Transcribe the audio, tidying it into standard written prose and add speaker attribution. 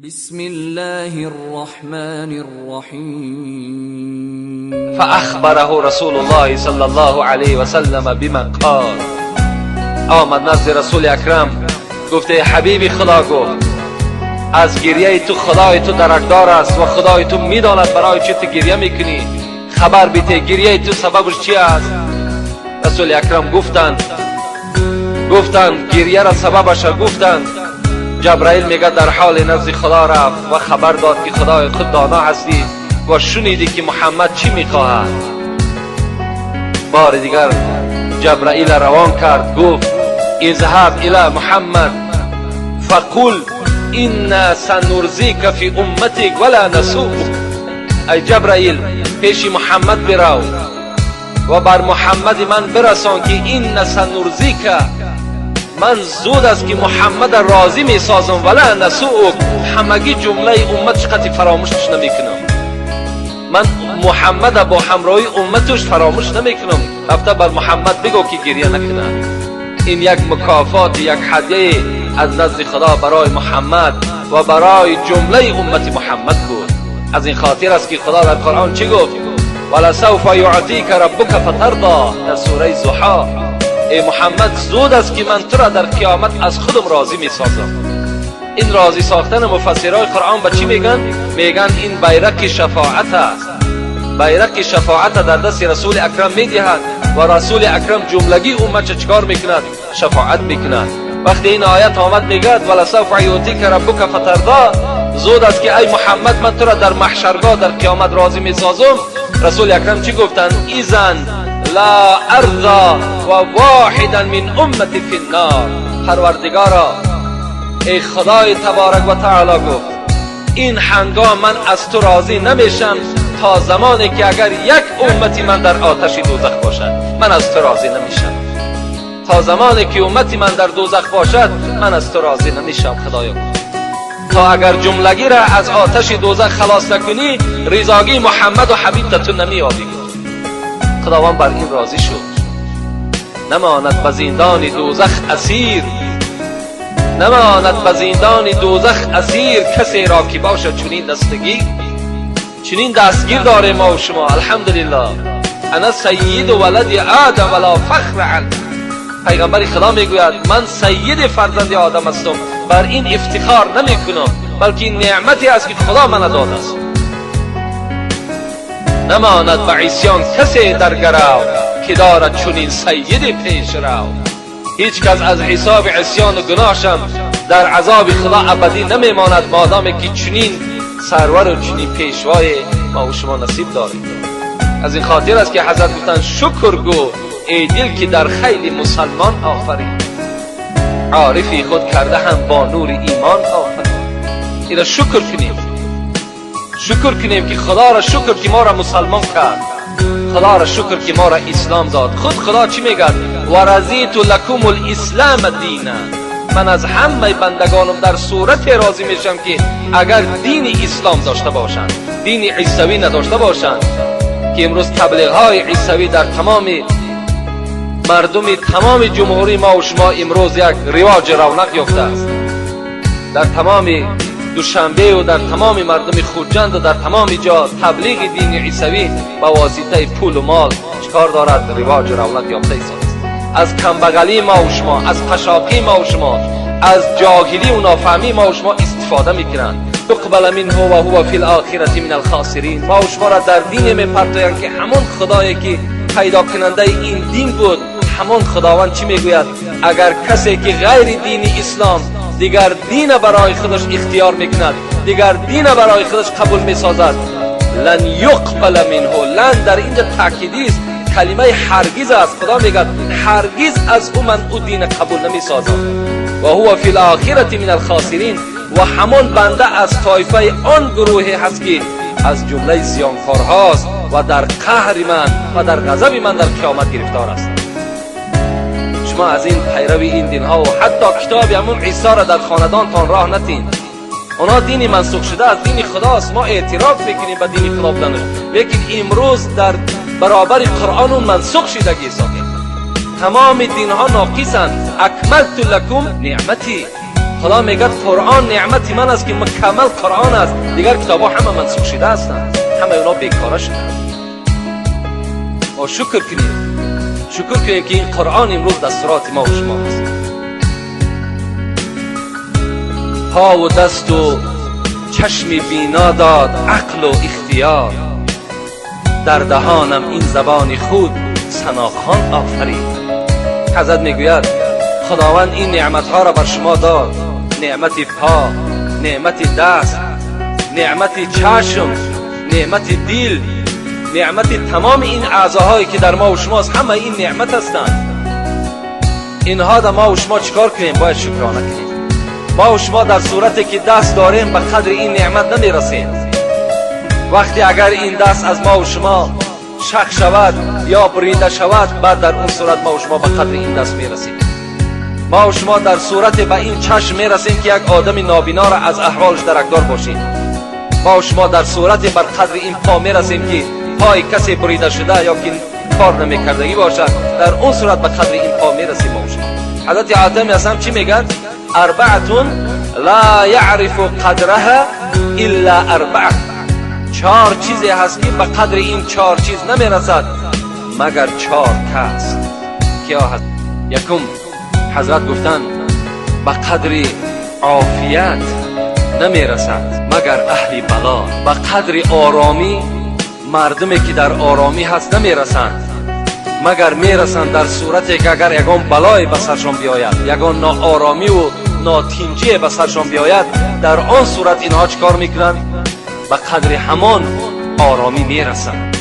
Speaker 1: بسم الله الرحمن الرحيم.
Speaker 2: فأخبره رسول الله صلى الله عليه وسلم بما قال. آمد نزد رسول اکرم، گفت: ای حبیب خدا، گفت از گریه تو خدای تو درکدار است و خدای تو میداند برای چی تو گریه میکنی. خبر بیته، گریه تو سببش چی است؟ رسول اکرم گفتند، گریه را سببش را گفتند. جبرائیل میگه در حال نزد خدا رفت و خبر داد که خدای خود دانا هستی و شنیدی که محمد چی میخواهد. بار دیگر جبرائیل روان کرد، گفت: اذهب الى محمد فقل إنا سنرضيك في أمتك ولا نسوءك. ای جبرائیل، پیش محمد برو و بر محمد من برسان که إنا سنرضيك، من زود است که محمد راضی می سازم، ولا نسوءك، همگی جمله امتش قطی فراموشش نمیکنم. من محمد با همراهی امتش فراموش نمیکنم. رفته بر محمد بگو که گریه نکنه. این یک مکافات، یک هدیه از نزد خدا برای محمد و برای جمله امت محمد بود. از این خاطر است که خدا در قرآن چی گفت؟ ولسوف يعطيك ربك فترضى، در سوره ضحی. ای محمد، زود است که من تو را در قیامت از خودم راضی می سازم. این راضی ساختن مفسرهای قرآن به چی میگن؟ میگن این بیرق شفاعت است. بیرق شفاعت در دست رسول اکرم میدهد و رسول اکرم جملگی امت چکار میکند؟ شفاعت میکند. وقتی این آیت آمد، میگد ولسوف يعطيك ربك فترضى، زود است که ای محمد من تو را در محشرگاه، در قیامت راضی میسازم. رسول اکرم چی گفتند؟ إذا لا أرضى وواحدا من أمتي في النار. پروردگارا، ای خدای تبارک و تعالی، گفت این هنگام من از تو راضی نمیشم تا زمانی که اگر یک امتی من در آتش دوزخ باشد، من از تو راضی نمیشم. تا زمانی که امتی من در دوزخ باشد، من از تو راضی نمیشم. خدایا، تا اگر جملگی را از آتش دوزخ خلاص نکنی، رضاگی محمد و حبیب تو نمیابی. خداوند بر این راضی شد. نماند به زندان دوزخ اسیر، نماند به زندان دوزخ اسیر، کسی را که باشد چنین دستگیر. چنین دستگیر داره ما و شما، الحمدلله. أنا سيد ولد آدم ولا فخر. عن پیغمبر خدا میگوید من سید فرزند آدم هستم، بر این افتخار نمی کنم، بلکه این نعمتی است که خدا من داده است. نماند به عصیان کسی در گرو که دارد چنین سید پیش رو. هیچ کس از حساب عصیان و گناهشم در عذاب خدا ابدی نمیماند، مادام که چنین سرور و چنین پیشوای ما و شما نصیب داریم. از این خاطر است که حضرت گفتند: شکر گو ای دل که در خیل مسلمان آفرین، عارفی خود کرده هم با نور ایمان آفرین. اینا شکر کنیم، شکر کنیم که خدا را شکر که ما را مسلمان کرد، خدا را شکر که ما را اسلام داد. خود خدا چی میگد؟ ورضيت لكم الإسلام دينا. من از همه بندگانم در صورت راضی میشم که اگر دین اسلام داشته باشند، دین عیسوی نداشته باشند، که امروز تبلیغ های عیسوی در تمام مردم تمام جمهوری ما و شما امروز یک رواج رونق یافته است. در تمام دوشنبه و در تمام مردم خوجند و در تمام جا تبلیغ دین عیسوی با واسطه پول و مال چکار دارد؟ رواج رونق یافته است. از کمبغلی ما و شما، از قشاقی ما و شما، از جاهلی و نافهمی ما و شما استفاده میکنند. يقبل منه وهو في الآخرة من الخاسرين. ما و شما را در دین میپرتویند که همون خدایی که پیدا کننده این دین بود، همان خداوند چی میگوید؟ اگر کسی که غیر دین اسلام دیگر دین برای خودش اختیار میکند، دیگر دین برای خودش قبول میسازد، لن يقبل منه. لن در اینجا تاکیدی است، کلمه هرگز است. خدا میگد هرگز از او من او دین قبول نمیسازم. وهو في الآخرة من الخاسرين. و همان بنده از طایفه آن گروهی هست که از جمله زیانکارهاست و در قهر من و در غضب من در قیامت گرفتار است. شما از این پیروی این دین ها و حتی کتاب همون عیسی را در خاندانتان راه نتین. اونا دینی منسوخ شده از دین خداست. ما اعتراف میکنیم به دین خدا بودنش، لیکن امروز در برابر قرآن اون منسوخ شدگی حساب. تمام دین ها ناقصند. أكملت لكم نعمتي. Худо мегӯяд: Қуръон неъмати ман аст, ки мукаммал Қуръон аст. Дигар китобҳо ҳама мансух шуда ҳастанд, ҳамаи онҳо бекора шуданд. Мо шукр кунем, шукр кунем, ки ин Қуръон имрӯз дастуроти мо ва шумо аст. По дасту чашми бино дод, ақлу ихтиёр, дар даҳонам ин забони худ санохон офарид. Ҳазрат мегӯяд: Худованд ин неъматҳоро бар шумо дод: неъмати по, неъмати даст, неъмати чашм, неъмати дил, неъмати тамоми ин аъзоҳое, ки дар мо ва шумост. Ҳама ин неъмат ҳастанд. Инҳо дар мо ва шумо чӣ кор кунем? Бояд шукрона кунем. Мо ва шумо дар сурате ки даст дорем, ба қадри ин неъмат намерасем. Вақте агар ин даст аз мо ва шумо шах шавад ё бурида шавад, баъд дар он сурат мо ва шумо ба қадри ин даст мерасем. Мо ва шумо дар сурате ба ин чашм мерасем, ки як одами нобиноро аз аҳволаш даракдор бошем. Мо ва шумо дар сурате бар қадри ин по мерасем, ки пои касе бурида шуда ё ки кор намекардагӣ бошад. Дар он сурат ба қадри ин по мерасем мо ва шумо. Ҳазрати Ҳотами Асам чӣ мегӯяд? Арбаатун ла яърифу қадраҳа илла арбаа. Чор чизе ҳаст, ки ба қадри ин чор чиз намерасад, магар чор кас. Киё ҳаст? Якум, ҳазрат гуфтанд: ба қадри офият намерасад, магар аҳли бало. Ба қадри оромӣ мардуме, ки дар оромӣ ҳаст, намерасанд, магар мерасанд дар сурате ки агар ягон балое ба саршон биёяд, ягон нооромиву нотинҷие ба саршон биёяд. Дар он сурат инҳо чӣ кор мекунанд? Ба қадри ҳамон оромӣ мерасанд.